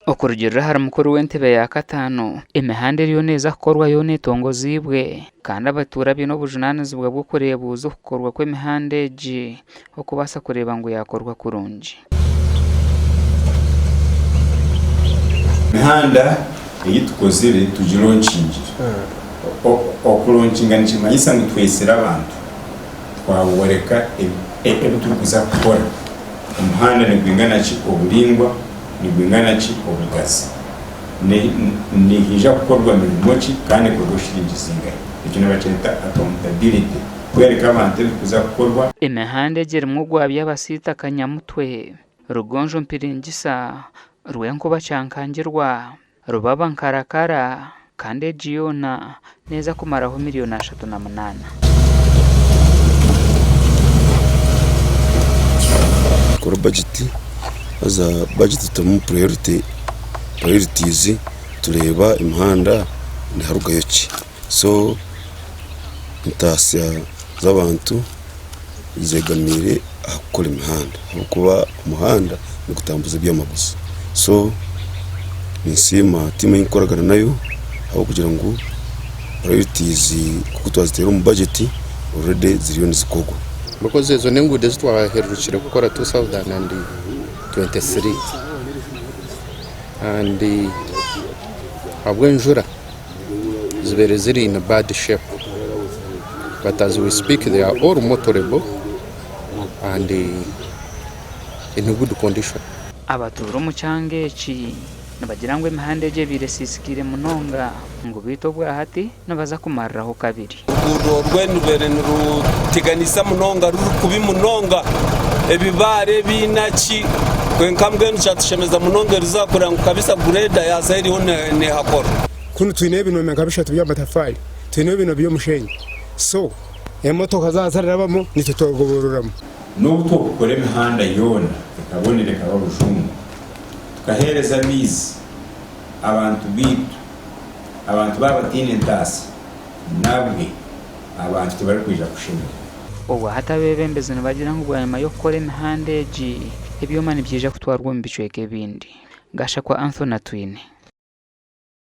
Okurugiirira ahari mukuru w'entebe ya kataano, emihanda eriyo neeza kukorwa yoona etongoziibwe kandi abatuura baine obujunaanizibwa bw'okureebuuza okukorwa kw'emihanda egi okubaasa kureeba ngu yaakorwa kurungi. Emihanda ei tukozire tugironkingire. Okuronkinga nikimanyisa ngu twetsire abantu twaboreka ebi turikuza kukora. Omuhanda nigwingana ki oburaingwa, nigwingana ki obugazi, nihaija kukorwa mirimo ki kandi nekorwa shiringi zingahi. Ekyo nibakyeta accountability, kworeka abantu ebirikuza kukorwa. Emihanda egi erimu ogwa Byabasiita Kanyamutwe, Rugonjo Mpiringisa, Rwenkuba Kyankangirwa, Rubaba Nkarakara kandi egi yoona neeza kumaraho miriyoni 38. Tukora bajeti haza bajeti tutamu priority priorities tureeba emihanda niharugayo ki so entaasya z'abantu zegamiire aha kukora emihanda ahabw'okuba omuhanda nigutambuza ebyamaguzi so ninsiima tiimu ei ndikukoragana nayo ahabw'okugira ngu priorities nk'oku twaziteire omu bajeti already ziriyo nizikorwa. Because ezo n'enguudo ezi twahererukire kukora 2023 and ahabw'enjura zibaire ziri in bad shape but as we speak they are all motorable and in good condition. Abatuura omu kyanga eki nibagira ngu emihanda egi ebaire esiisikaire munonga ngu beitu obwahati nibaza kumariraho kabiri. Oruguudo orwe rubaire niruteganisa munonga ruri kubi munonga ebibaare ebiina ki kwonka mbwenu kyatushemeza munonga eriizooba kureba ngu kabisa greda yaaza eriho nehakora. Kunu twineyo ebinoome nka bishatu by'amatafaari, twineyo bino by'omushenyi so emotoka zaaba zirarabamu nitwe twagobororamu. N'obu twokukora emihanda yoona ekabonera ekaba bujungu, tukaheereza amaizi abantu baitu, abantu baaba bataine ntaasya, nabwe abantu tibarikwija kushemererwa. Obwa hati abeebembezi nibagira ngu bwanyima y'okukora emihanda egi, ebyoma nibyija kutwarwa omu bicweka ebindi. Gashakwa Anthony Atwine.